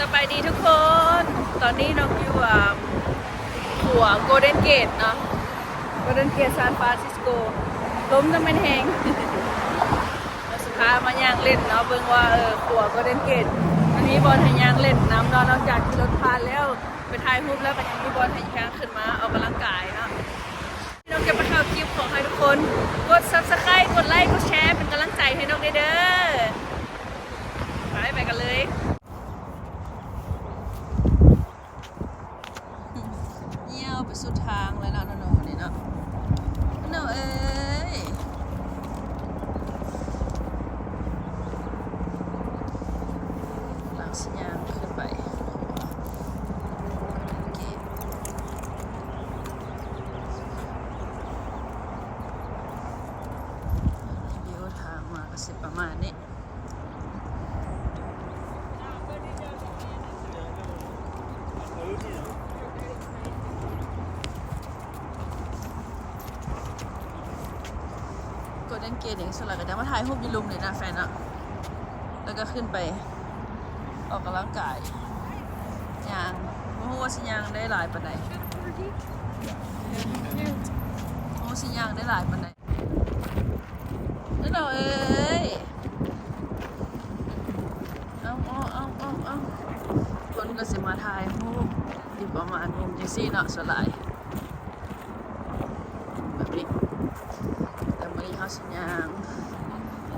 ສະບາຍດີທຸກຄົນ ຕອນນີ້ນ້ອງຢູ່ ອ່າ ຂົວ Golden Gate ເນາະ Golden Gate San Francisco ລົມຈະແມ່ນແຮງ ເຮົາຊິພາມາຍ່າງເຫຼັ້ນເນາະ ເບິ່ງວ່າ ເອີ ຂົວ Golden Gate ມັນມີບ່ອນໃຫ້ຍ່າງເຫຼັ້ນນຳເນາະ ນອກຈາກຂີ່ລົດຜ່ານແລ້ວ ໄປຖ່າຍຮູບແລ້ວ ກໍຍັງມີບ່ອນໃຫ້ຍ່າງຂຶ້ນມາອອກກຳລັງກາຍເນາະ. ນ້ອງຈະໄປເຂົ້າຄລິບ ຂໍໃຫ້ທຸກຄົນກົດ Subscribe ກົດໄລ ກົດແຊ ເປັນກຳລັງໃຈໃຫ້ນ້ອງແດ່ເດີ. ໄປ ໄປກັນເລີຍ. ຍ່າວໄປສຸດທາງແລ້ວເນາະ ໂນໂນນີ້ເນາະ ໂນໂນເອີຍ. ຫຼັງຊິຍ່າງຂຶ້ນໄປ ວິວທາງມາກໍຊິປະມານນີ້. Golden Gate ນີ້ສ່ວນຫຼາຍກໍຈະມາຖ່າຍຮູບຢູ່ລຸ່ມນີ້ນະ ແຟນເນາະ ແລ້ວກໍຂຶ້ນໄປອອກກຳລັງກາຍ ຍ່າງ ບໍ່ຮູ້ວ່າຊິຍ່າງໄດ້ຫຼາຍປານໃດ ບໍ່ຮູ້ຊິຍ່າງໄດ້ຫຼາຍປານໃດ. ນ້ອງເອີຍ ເອົາ ເອົາ ເອົາ ເອົາ ເອົາ ຄົນກໍຊິມາຖ່າຍຮູບຢູ່ປະມານມຸມຈັ່ງຊີ້ເນາະ ສ່ວນຫຼາຍແບບນີ້ ແຕ່ມື້ນີ້ເຮົາຊິຍ່າງ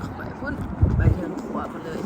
ເຂົ້າໄປພຸ້ນ ໄປທາງຂວາພຸ້ນເລີຍ.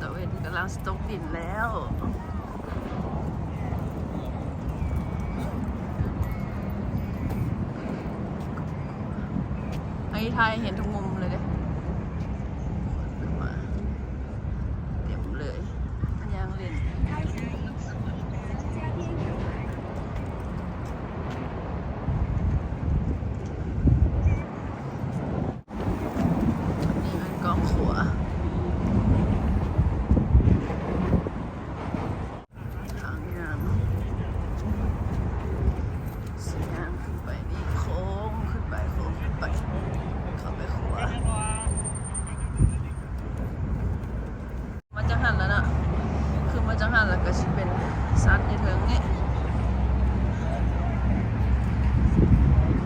ຕາເວັນກຳລັງຊິຕົກດິນແລ້ວ ໃຫ້ຖ່າຍເຫັນທຸກມຸມເລີຍເດ້ ເຕັມເລີຍ ຍ່າງເຫຼັ້ນ. ນີ້ແມ່ນກອງຂົວ ທາງຍ່າງ ຊິຍ່າງຂຶ້ນໄປນີ້ ໂຄ້ງຂຶ້ນໄປ ໂຄ້ງຂຶ້ນໄປ ເຂົ້າໄປຂົວ. ມາຈາກຫັ້ນແລ້ວເນາະ ຄືມາຈາກຫັ້ນແລ້ວກໍຊິເປັນຊັ້ນຢູ່ເທິງນີ້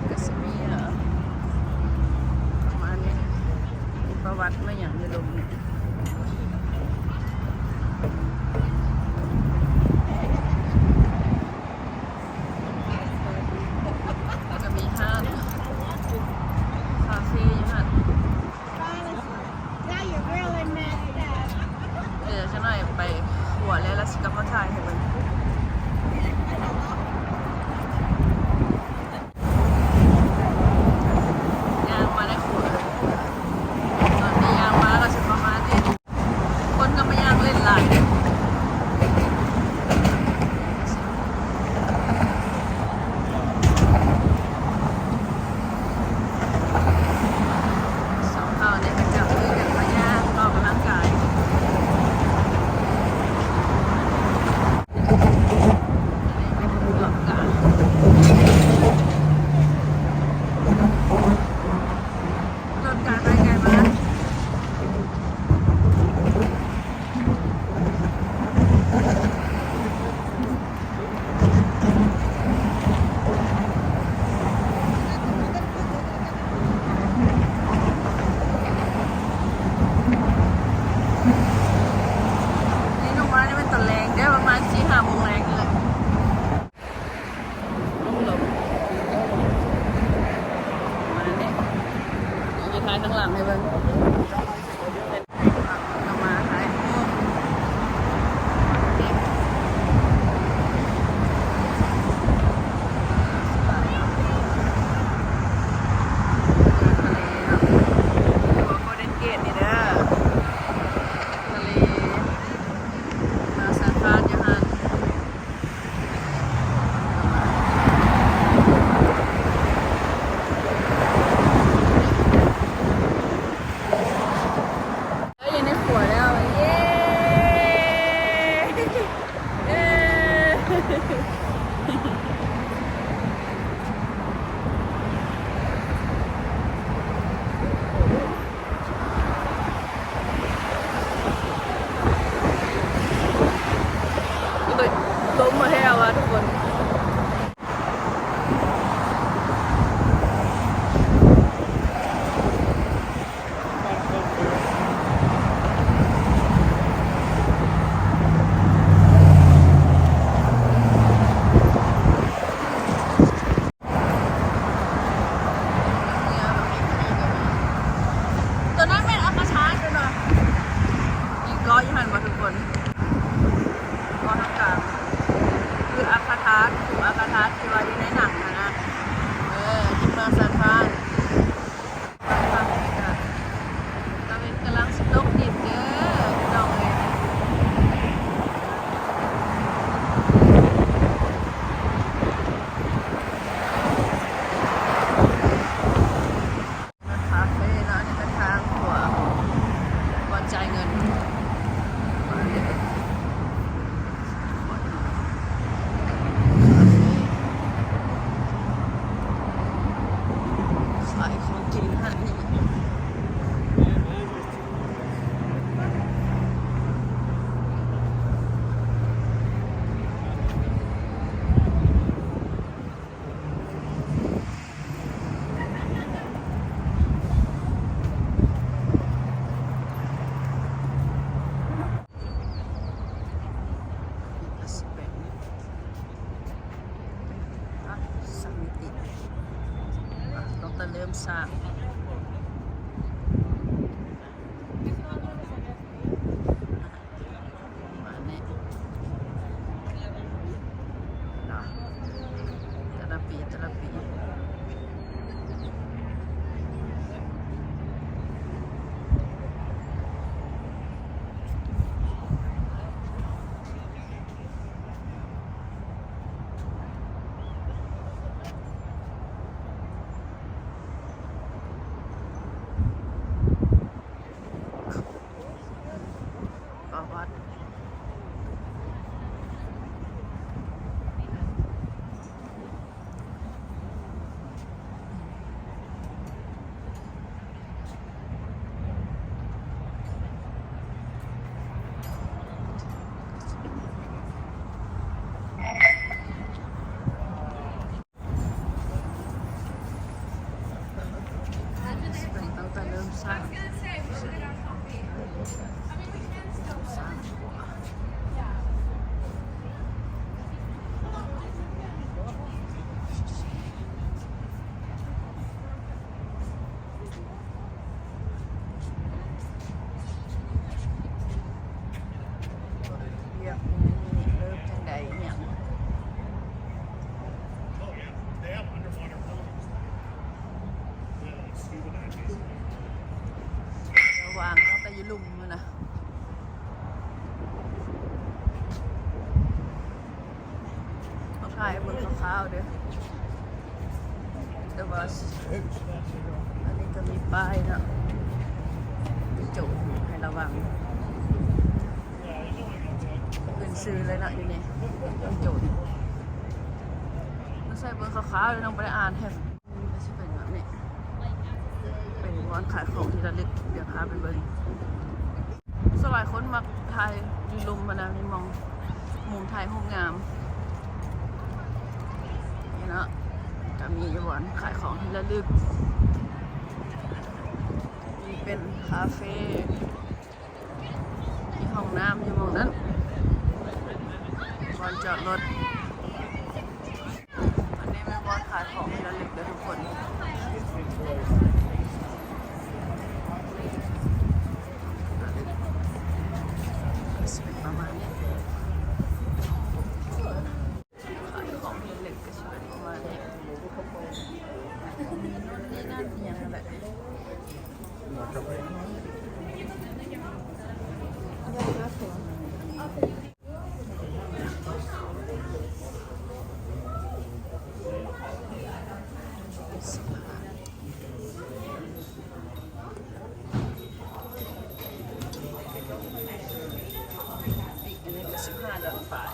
ກໍຊິມີ ເອີ ປະມານນີ້ ມີປະຫວັດມາຫຍັງຢູ່ລຸ່ມນີ້ ແລ້ວກໍມີຮ້ານຄາເຟຢູ່ຫັ້ນ. ເດີ ຈັກໜ້ອຍໄປຂົວແລ້ວ ແລ້ວຊິກັບມາຖ່າຍໃຫ້ເບິ່ງ. ຍ່າງມາໄດ້ຂົວ ຕອນນີ້ຍ່າງມາກໍຊິປະມານນີ້ ຄົນກໍມາຍ່າງເຫຼັ້ນຫຼາຍ. ສອງເຜົ່ານີ້ເຂົາເຈົ້າຄືກັນມາຍ່າງອອກກຳລັງກາຍ. ລ ສ້າງ ປະມານນີ້ເນາະ ແຕ່ລະປີ ແຕ່ລະປີ. ປະຫວັດ ເປັນຕັ້ງແຕ່ເລີ່ມສ້າງ ສ້າງ. ວຽກນີ້ເລີ່ມຈັ່ງໃດຫຍັງ ລະຫວ່າງຕັ້ງແຕ່ຢູ່ລຸ່ມພຸ້ນນະ. ເຮົາຖ່າຍໃຫ້ເບິ່ງຄ່າວໆເດີ ແຕ່ວ່າອັນນີ້ກໍມີປ້າຍເນາະ ໂຈດໃຫ້ລະວັງ ຂຶ້ນຊື່ເລີຍເນາະ ຢູ່ນີ້ ໂຈດ ມັນໃສ່ເບິ່ງຄ່າວໆເດີ ນ້ອງບໍ່ໄດ້ອ່ານແຮະ. ມັນກໍຊິເປັນແບບນີ້ ເປັນບ່ອນຂາຍຂອງທີ່ລະລຶກ ດຽວພາໄປເບິ່ງ. ສ່ວນຫຼາຍຄົນມັກຖ່າຍຢູ່ລຸ່ມຫັ້ນນະ ມີໝ່ອງ ມຸມຖ່າຍຮູບງາມນີ້ເນາະ. ກໍມີບ່ອນຂາຍຂອງທີ່ລະລຶກ ມີເປັນຄາເຟ ມີຫ້ອງນ້ຳຢູ່ໝ່ອງນັ້ນ ບ່ອນຈອດລົດ. ອັນນີ້ແມ່ນບ່ອນຂາຍຂອງທີ່ລະລຶກເດີທຸກຄົນ ປະມານນີ້. ຂາຍຂອງເລັກໆ ກໍຊິເປັນປະມານນີ້ ໂນ່ນນີ້ນັ້ນອີ່ຫຍັງຫັ້ນແຫຼະ. ອັນນີ້ກໍສິບຫ້າດອນປາຍ.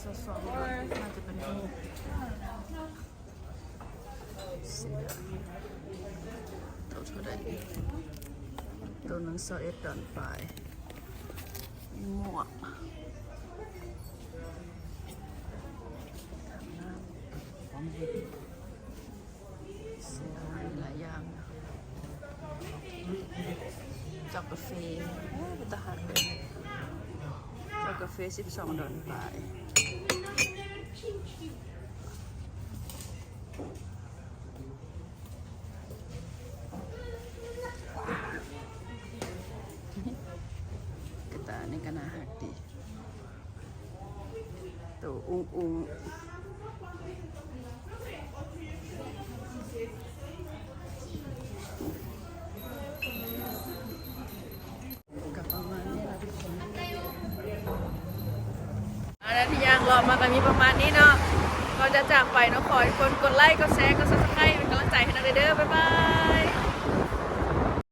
ຊາວສອງດອນ ໜ້າຈະເປັນໂຕ ໂຕເທົ່າໃດ? ໂຕໜຶ່ງຊາວເອັດດອນປາຍ. ໝວກ ເສື້ອ ຫຼາຍຢ່າງ. ເຈົ້າກາເຟ ໂອ້ ເປັນຕາຮັກເດ້. ເຈົ້າກາເຟສິບສອງດອນປາຍ. ກະຕ່າຍນີ້ກໍໜ້າຮັກດີ ໂຕອຸ້ງໆ ກໍປະມານນີ້ລະທຸກຄົນ. ອັນນັ້ນທີ່ຍ່າງເລາະມາກໍມີປະມານນີ້ເນາະ. ກ່ອນຈະຈາກໄປເນາະ ຂໍໃຫ້ທຸກຄົນກົດໄລ ກົດແຊ ກົດ Subscribe ເປັນກຳລັງໃຈໃຫ້ນຳເດີ. ບາຍບາຍ.